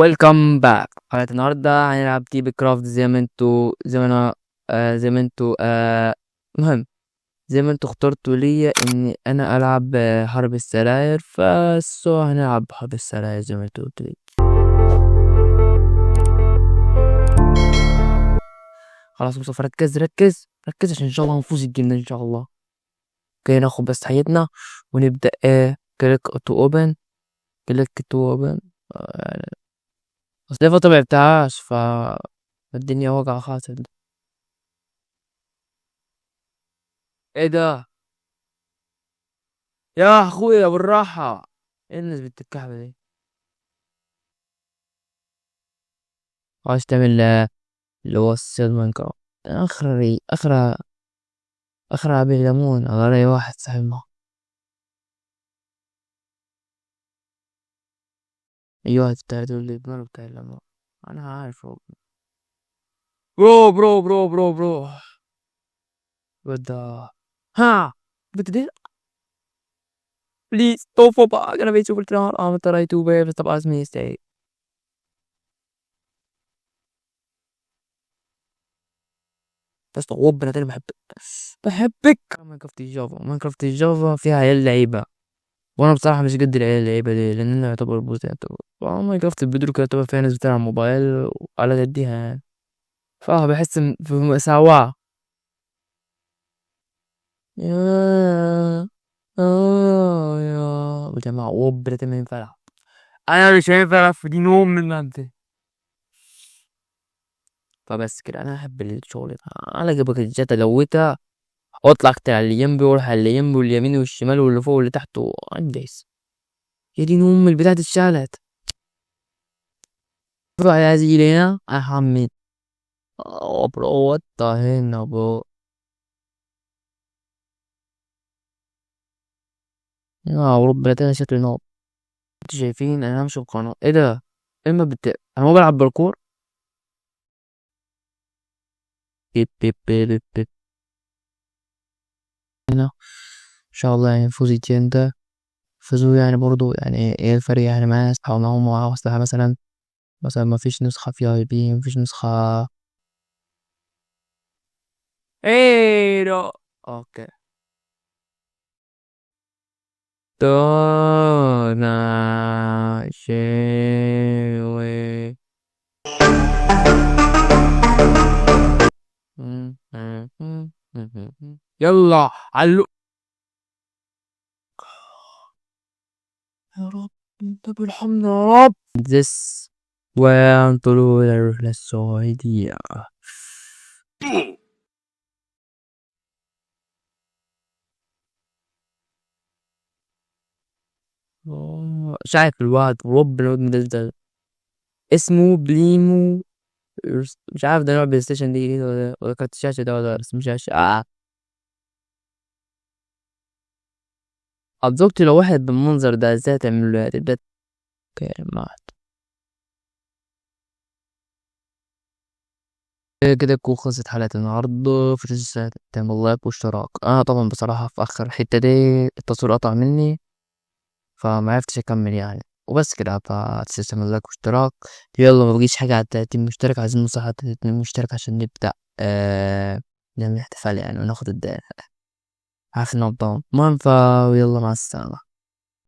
Welcome back. حلقة النهاردة هنلعب تيبي كرافت زي ما انتو زي ما انا زي ما انتو المهم زي ما انتو اخترتوا ليا اني انا العب حرب السراير، فسو هنلعب حرب السراير زي ما انتو قلتوا لي. خلاص مصطفى ركز ركز ركز عشان ان شاء الله هنفوز ال game ده ان شاء الله. okay ناخد بس حاجتنا ونبدأ. Click to open، click to open. اصل فترة ما لعبتهاش ف الدنيا وجعة خالص. ايه ده يا اخويا بالراحة، ايه الناس بتتكعبل دي؟ عايز تعمل اللي هو السيد ماينكرافت. اخر اخر اخر عبي ليمون على رأي واحد صاحبنا. ايوه بتاع اللي بتاع الليمون انا عارفه. bro bro bro bro bro بدا ها بتدير please توفو بقى انا بيشوف الترار ام تراي تو بيف طب ازمي ستي. بس ربنا تاني بحبك بحبك. ماينكرافت الجافا، ماينكرافت الجافا فيها عيال لعيبة، وانا بصراحة مش قد العيال اللعيبة دي لان انا يعتبر بوز يعتبر. ماينكرافت البدرو كده يعتبر فيها ناس بتلعب موبايل وعلى قديها يعني، فبحس في مساواة. يا يا جماعة ربنا تاني ما ينفع العب، انا مش هينفع العب في دي نوم من المادة. فبس كده انا احب الشغل ده. انا اجيب الجاتا لوتها واطلع اقتل على اللي جنبي واروح على اللي جنبي واليمين والشمال واللي فوق واللي تحت وعنديس. يا دين ام البتاعة اتشالت. عايز يجي هنا احمد. Bro what the hell bro. يا رب ده شكل نوب. انتوا شايفين انا همشي بقناة. ايه ده؟ اما بت انا هو بلعب باركور. بيب بيب بيب بيب. هنا ان شاء الله نفوز ال game ده. فوزوا برضو ايه الفرق معايا اسلحة ومعاهم معاهم اسلحة مثلا. مثلا ما فيش نسخة فيها اي بي، ما فيش نسخة ايه ده. okay دونا شيوي. يلا علو. يا رب انت بالحمد يا رب. This وانطلوا الى الرحلة السعودية. شايف الواد رب الواد ده اسمه بليمو، مش عارف ده نوع بلاي ستيشن دي جديد ولا كارت الشاشة ده ولا اسم شاشة. بالظبط لو واحد بالمنظر ده ازاي تعمل له تبدأ؟ okay ما كده تكون خلصت حلقة النهاردة. في تنسى تعمل like واشتراك. انا طبعا بصراحة في اخر الحتة دي التصوير قطع مني فما عرفتش اكمل. وبس كده. فتنسى تعمل like واشتراك. يلا ما بقيش حاجة على 30 مشترك، عايزين نوصل على 30 مشترك عشان نبدأ نعمل احتفال وناخد الدقيقة. عارف ان هو المهم فيلا مع السلامة.